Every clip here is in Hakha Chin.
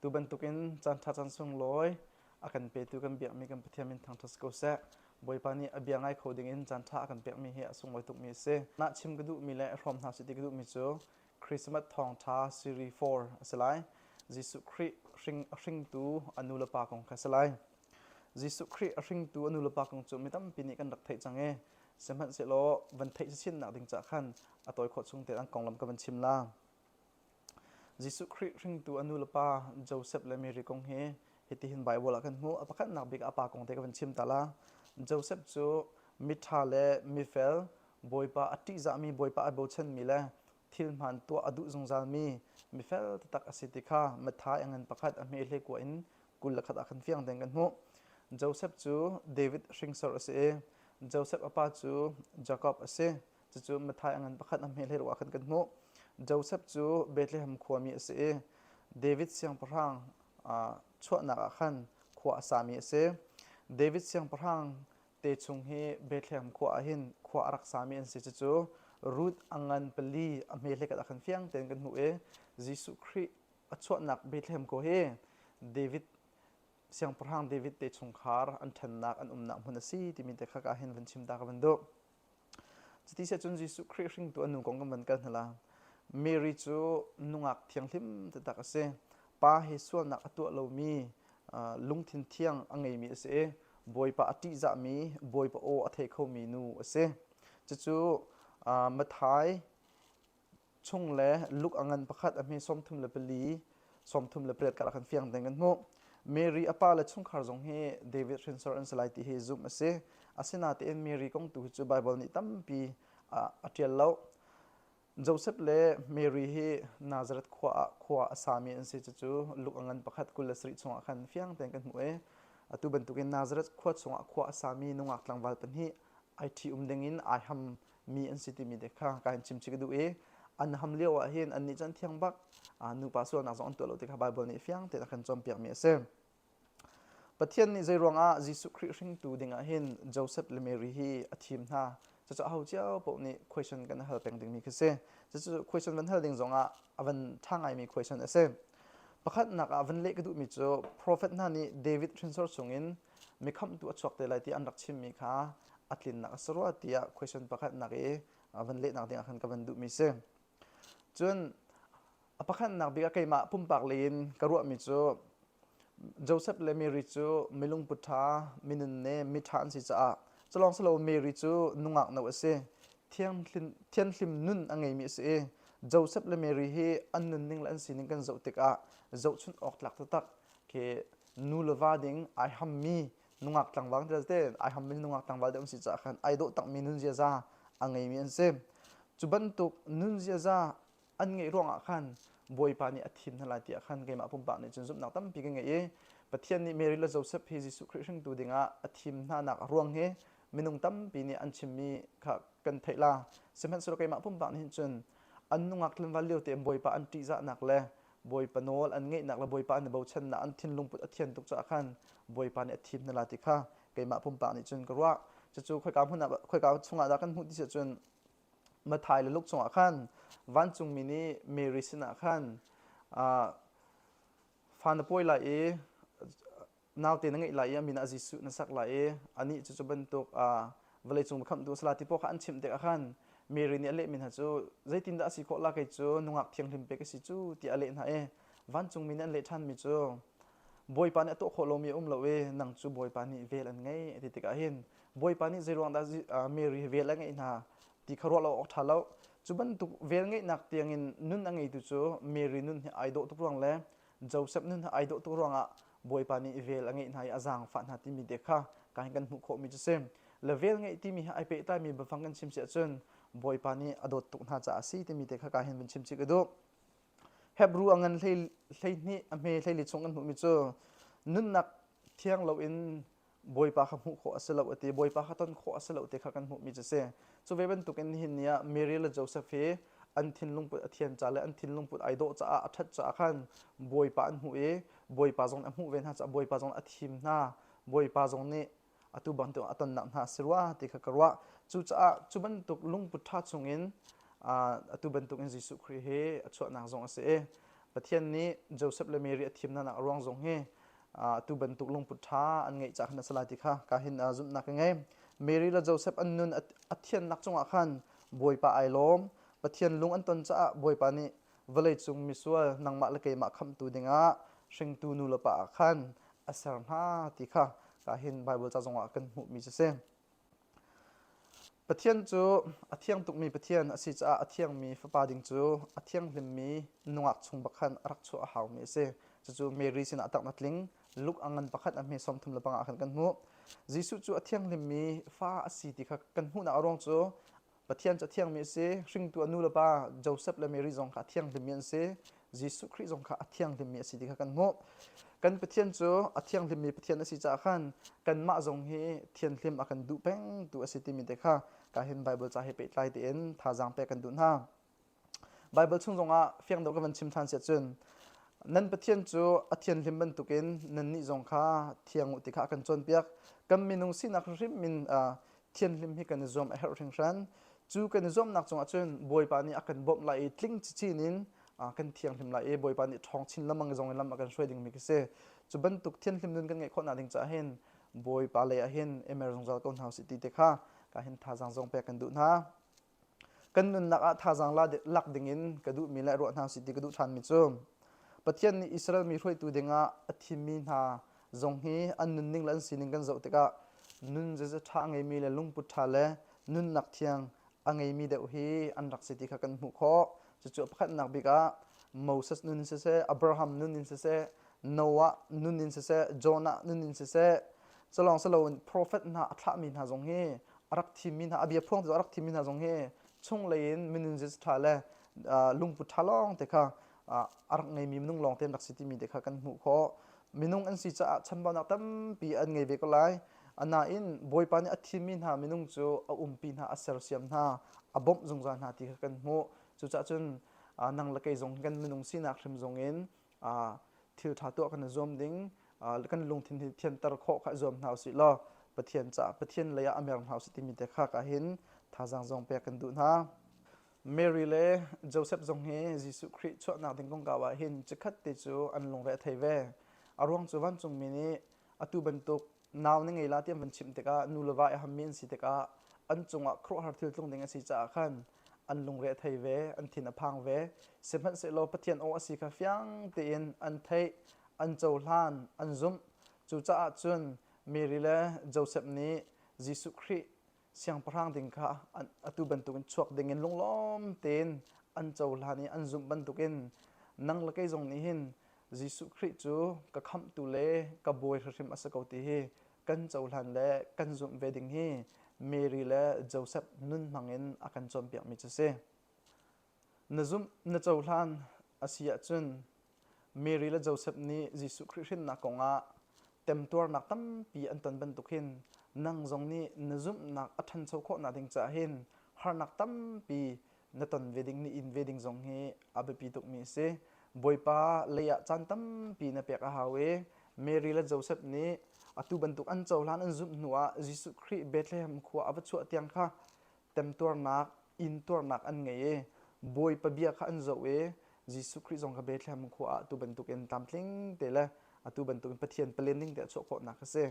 Tu bantukin caanṭha caan sunglawi a kan petu kan biakmi kan Pathian min thangṭhat si ko seh. Bawipa nih a bia ngai kho dingin caanṭha a kan pekmi hi a sunglawi tukmi a si. Nah chim ka duhmi le hrawm hna sih ti ka duhmi cu Christmas thawngṭha series 4 a si lai. Jesuh Khrih hring a hringtu a nu le pa kong kha a si lai. Jesuh Khrih a hringtu a nu le pa kong cu mi tampi nih kan rak theih cang i sihmanhsehlaw van theih chinnak ding cah khan a tawi khawh chung tein an konglam ka van chim la. Jesuh Khrih hringtu a nu le pa Joseph le Mary kong hi hitihin Baibal ah kan hmuh. A pakhatnak bik a pa kong te ka van chim ta la. Joseph cu miṭha le mifel, Bawipa a ṭihzahmi, Bawipa a bochanmi le thil hmaan tuah a duh zungzalmi mifel taktak a si ti kha Matthai a ngan pakhat a hme hlei kua in 21 ah khan fiang tein kan hmuh. Joseph cu David hringsor a si i Joseph a pa cu Jakob a si. Cucu Matthai a ngan pakhat a hme hlei ah khan kan hmuh. Joseph cu Bethlehem khuami a si i David siangpahrang chuahnak ah khan khua a sami a si. David siangpahrang te chung hi Bethlehem khua ah hin khua a rak sami an si. Cucu Ruth a ngan pali a hme hlei ah khan fiang tein kan hmuh i Jesuh Khrih a chuahnak Bethlehem khua hi David siangpahrang David te chungkhar an ṭhannak an umnak hmun a si timi te kha ka hin van chim ta ka van duh. Cuti cun Jesuh Khrih hringtu a nu kong kan van kal hna la. Mary cu nungak thianghlim taktak a si. Pa he sualnak a tuah lomi lungthin thiang a ngeimi a si i Bawipa a ṭihzahmi, Bawipa aw a thei khomi nu a si. Cucu Matthai chung le luk a ngan pakhat a hme 34 38 karah khan fiang tein kan hmuh. Mary a pa le chungkhar zong hi David hrinsor an si lai ti hi zumh a si. Asinain Mary kong tu hi cu Baibal nih tampi a ṭial lo. Joseph le Mary hi Nazareth khua ah khua a sami an si. Cucu luk a ngan pakhat 27 chungah khan fiang tein kan hmuh i atu bantukin Nazareth khua chungah khua a sami nungak tlangval pahnih ai ṭhi-um dingin ai ham mi an si timi te kha ka in chim chih ka duh i an ham lio ah hin annih cu an thiang bak nupa sualnak zong an tuah lo ti kha Baibal nih fiang tein a kan cawnpiakmi a si. Pathian nih zei ruangah Jesuh Khrih hringtu dingah hin Joseph le Mary hi a thim hna. Cucu aho cio paoh nih question kan hal peng dingmi khi si. Cucu question van hal ding zongah a van ṭha ngaimi question a si. Pakhatnak ah van leh ka duhmi cu prophet hna nih David hrinsor chungin mikhamhtu a chuak te lai ti an rak chimmi kha a tlinnak a si rua tiah question pakhatnak i van lehnak dingah khan ka van duhmi si. Cun a pakhatnak bik ah keimah pumpak lei in ka ruahmi cu Joseph le Mary cu milungput ṭha, minun ne miṭha an si caah culawng si lo Mary cu nungak no a si. Thianghlim nun a ngeimi a si i Joseph le Mary hi an nunning le an sining kan zoh tikah zohchunh awk tlak taktak khi nu le va ding ai hammi nungak tlangval te ai hammi nungak tlangval te an si caah khan ai dawh takmi nun ziaza a ngeimi an si. Cu bantuk nun ziaza an ngeih ruangah khan Bawipa nih a thim hna lai tiah khan keimah pumpak nih cun zumhnak tampi ka ngei i Pathian nih Mary le Joseph hi Jesuh Khrih hringtu dingah a thim hna nak a ruang hi minung tampi nih an chimmi kha kan theih la. Sihmanhsehlaw keimah pumpak nih hin cun an nungak tlangval lio te Bawipa an ṭihzahnak le Bawipa nawl an ngeihnak le Bawipa an i bochannak an thinlung put a thian tuk caah khan Bawipa nih a thim hna la ti kha keimah pumpak nih cun ka ruah. Cucu khoika hmun ah khoika chungah dah kan hmuh ti si ahcun Matthai le Luke chungah khan vancungmi nih Mary sinah khan fa na pawi lai i naute na ngeih lai i a min ah Jesuh na sak lai i anih cu cu bantuk vawleicung khamhtu a si lai ti paoh kha an chimh tikah khan Mary nih a lehmi hna cu zeitindah a si khawh la kei cu nungak thianghlim pek a si cu tiah a leh hna i vancungmi nih an leh ṭhanmi cu Bawipa nih a tuah khawh lomi a um lo i nang cu Bawipa nih vel an ngei a ti tikah hin Bawipa nih zeiruang dah Mary hi vel a ngeih hna ti kha ruah lo awk ṭha lo cu bantuk vel ngeihnak tiangin nun a ngeitu cu Mary nun hi ai dawh tuk ruang le Joseph nun ai dawh tuk ruangah Bawipa nih vel a ngeih hna i a zaangfah hna timi te kha ka hin kan hmuh khawhmi cu si. Le vel ngeih timi hi ai pehtlaimi biafang kan chim si ahcun Bawipa nih a dawt tuk hna caah a si timi te kha ka hin vun chim chih ka duh. Hebrew a ngan 12 a hme 14 chung kan hmuhmi cu nunnak thiang loin Bawipa kha hmuh khawh a si lo a ti Bawipa kha ton khawh a si lo ti kha kan hmuhmi cu si cu ve bantukin nihin ni ah Mary le Joseph hi an thinlung put a thian ca le an thinlung put ai dawh caah a ṭhat caah khan Bawipa an hmuh i Bawipa zong nih a hmuh ve hna caah Bawipa zong nih a thim hna Bawipa zong nih atu bantuk a tonnak hna a si rua ti kha ka ruah cucaah cu bantuk lungput ṭha chungin atu bantukin Jesuh Khrih hi a chuahnak zong a si i. Pathian nih Joseph le Mary a thim hnanak a ruang zong hi atu bantuk lungput ṭha an ngeih caah khan a si lai ti kha ka hin zumhnak ka ngei. Mary le Joseph an nun a thiannak cungah khan Bawipa ai lawm. Pathian lung an ton caah Bawipa nih vawleicung misual nangmah le keimah khamhtu dingah hringtu nu le pa ah khan a ser hna ti kha ka hin Bible ca zongah kan hmuhmi cu si. Pathian cu a thiang tukmi Pathian a si caah a thiangmi fapa ding cu a thianghlimmi nungak chung bak khan a rak chuah a haumi a si. Cucu Mary sinah a taknak tling Luke a ngan pakhat a hme 35 ah khan kan hmuh. Jesuh cu a thianghlimmi fa a si ti kha kan hmuhnak a ruang cu Pathian cu a thiangmi a si. Hringtu a nu le pa Joseph le Mary zong kha a thianghlimmi an si. Jesuh Khrih zong kha a thianghlimmi a si ti kha kan hmuh. Kan Pathian cu a thianghlimmi Pathian a si caah khan kanmah zong hi thianhlim a kan duh peng tu a si timi te kha ka hin Bible ca he pehtlai tein thazaang pek kan duh hna. Bible chung zongah fiang deuh ka van chim ṭhan siah cun nan Pathian cu a thianhlim bantukin nannih zong kha thiang u ti kha a kan cawnpiak. Kan minung sinak hrim in thianhlim hi kan i zuam a herh hringhran. Cu kan i zuamnak cungah cun Bawipa nih a kan bawmh lai i tling cicin in kan thianghlim lai i Bawipa nih ṭhawng chin lengmang zong in lam a kan hruai dingmi khi si. Cu bantuk thianhlim nun kan ngeih khawhnak ding caah hin Bawipa lei ah hin i mer zungzal ko hna usih ti te kha ka hin thazaang zong pek kan duh hna. Kan nunnak ah thazaang lak dingin ka duhmi le ruah hna usih ti ka duh ṭhanmi cu Pathian nih Israel mi hruaitu dingah a thimmi hna zong hi an nunning le an sining kan zoh tikah nun ziaza ṭha a ngeimi le lungput ṭha le nunnak thiang a ngeimi deuh hi an rak si ti kha kan hmuh khawh. Cucu a pakhatnak bik ah Moses nun in siseh, Abraham nun in siseh, Noah nun in siseh, Jonah nun in siseh, culawng siloin profet hna a thlahmi hna zong hi a rak thimmi hna, a bia phuang a rak thimmi hna zong hi chunglei in minung ziaza ṭha le lungput ṭha lawng te kha a rak ngeimi minung lawng te an rak si timi te kha kan hmuh khawh. Minung an si caah chanbaunak tampi an ngei ve ko lai. Anain Bawipa nih a thimmi hna minung cu a umpi hna, a sersiam hna, a bawmh zungzal hna ti kha kan hmuh. Cucaah cun nang le kei zong kan minung sinak hrim zong in thil ṭha tuah kan i zuam ding, kan lungthin hi thianter khawh kha i zuam hna usih law Pathian caah Pathian lei ah a mer hna usih timi te kha ka hin thazaang zong pek kan duh hna. Mary le Joseph zong hi Jesuh Khrih chuahnak ding kongkau ah hin chikkhat te cu an lungre a thei ve. A ruang cu vancungmi nih atu bantuk nau na ngei la ti an van chimh tikah nu le va i hammi an si tikah an cungah khuaruahhar thil tlung ding a si caah khan an lungre a thei ve, an thin a phang ve. Sihmanhsehlaw Pathian aw a si kha fiang tein an theih, an cohlan, an zumh. Cucaah cun Mary le Joseph nih Jesuh Khrih siangpahrang ding kha atu bantukin chuak dingin lunglawm tein an cohlan i an zumh bantukin nang le kei zong nih hin Jesuh Khrih cu ka khamhtu le ka bawi hrimhrim a si ko ti hi kan cohlan le kan zumh ve ding hi Mary le Joseph nun hmangin a kan cawnpiakmi cu si. Na zumh na cohlan a si ahcun Mary le Joseph nih Jesuh Khrih hrinnak kongah temtuarnak tampi an ton bantuk hin nang zong nih na zumhnak a ṭhancho khawhnak ding caah hin harnak tampi na ton ve ding, na in ve ding zong hi a biapi tukmi a si. Bawipa lei ah caan tampi na pek a hau i Mary le Joseph nih atu bantuk an cohlan an zumh hnu ah Jesuh Khrih Bethlehem khua a va chuah tiang kha temtuarnak, intuarnak an ngei i Bawipa bia kha an zoh i Jesuh Khrih zong kha Bethlehem khua ah atu bantukin tlamtling te le atu bantukin Pathian palen ding te a chuah khawhnak a si.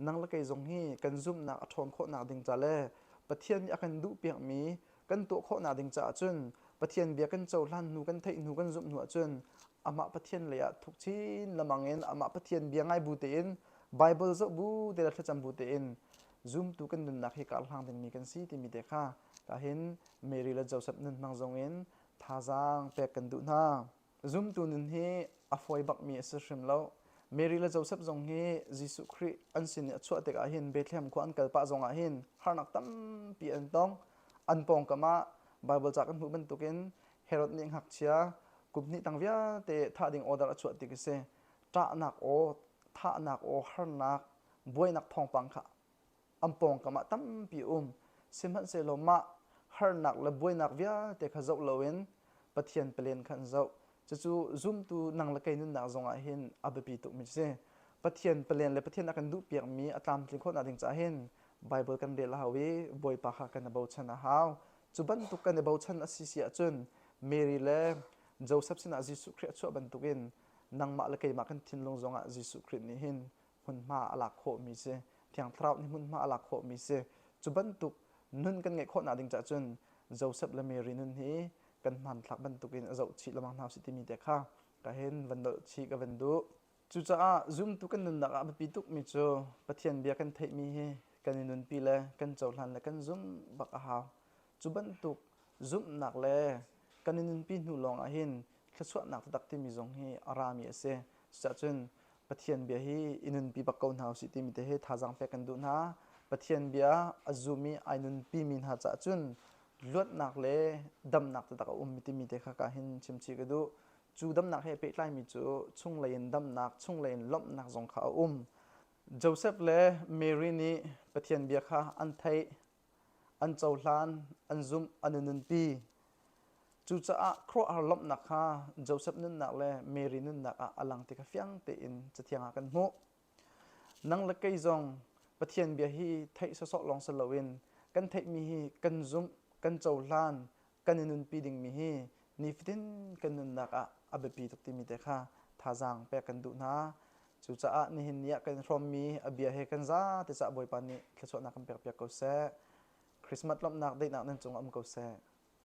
Nang le kei zong hi kan zumhnak a ṭhawn khawhnak ding ca le Pathian nih a kan duhpiakmi kan tuah khawhnak ding caah cun Pathian bia kan cohlan hnu, kan theih hnu, kan zumh hnu ahcun amah Pathian lei ah thuk chin lamang in amah Pathian bia ngai bu tein Bible zoh bu te le thlacam bu tein zumtu kan nunnak hi karhlang dingmi kan si timi te kha tahin Mary le Joseph nun hmang zong in thazaang pek kan duh hna. Zumtu nun hi a fawi bakmi a si hrim lo. Mary le Joseph zong hi Jesuh Khrih an sin i a chuah tikah hin Bethlehem khua an kal pah zong ah hin harnak tampi an tong. An pawngkam ah Bible ca kan hmuh bantukin Herod nih ngakchia kum hnih tang vialte thah ding order a chuah tik a si. Ṭahnak aw, thahnak aw, harnak, buainak thawngpang kha an pawngkam ah tampi a um. Sihmanhsehlaw mah harnak le buainak vialte kha zoh loin Pathian palen kha an zoh. Cucu zumtu nang le kei nunnak zongah hin a biapi tukmi a si. Pathian palen le Pathian a kan duhpiakmi a tlamtlin khawhnak ding caah hin Bible kan rel a hau i Bawipa kha kan i bochan a hau. Cu bantuk kan i bochan a si si ahcun Mary le Joseph sinah Jesuh Khrih a chuah bantukin nangmah le keimah kan thinlung zongah Jesuh Khrih nih hin hmunhma a lak khawhmi si. Thiang Thlarau nih hmunhma a lak khawhmi si. Cu bantuk nun kan ngeih khawhnak ding caah cun Joseph le Mary nun hi kan hmanthlak bantukin a zoh chih lengmang hna usih timi te kha ka hin van dolh chih ka van duh. Cucaah zumtu kan nunnak ah a biapi tukmi cu Pathian bia kan theihmi hi kan i nunpi le kan cohlan le kan zumh bak a hau. Cu bantuk zumhnak le kan i nunpi hnu lawng ah hin thluachuahnak taktak timi zong hi a rami a si. Cucaah cun Pathian bia hi i nunpi bak ko hna usih timi te hi thazaang pek kan duh hna. Pathian bia a zum i ai nunpimi hna caah cun luatnak le damnak taktak a um timi te kha ka hin chimchih ka duh. Cu damnak he pehtlaimi cu chunglei in damnak, chunglei in lawmhnak zong kha a um. Joseph le Mary nih Pathian bia kha an theih, an cohlan, an zumh, an i nunpi. Cucaah khuaruahhar lawmhnak kha Joseph nunnak le Mary nunnak ah a lang ti kha fiang tein Cathiang ah kan hmuh. Nang le kei zong Pathian bia hi theih sawsawh lawng si loin kan theihmi hi kan zumh, kan cohlan, kan i nunpi dingmi hi nifatin kan nunnak ah a biapi tuk timi te kha thazaang pek kan duh hna. Cucaah nihin ni ah kan hrawmmi a bia he kan za te caah Bawipa nih thluachuahnak kan pekpiak ko seh. Christmas lawmhnak daihnak nan cungah um ko seh.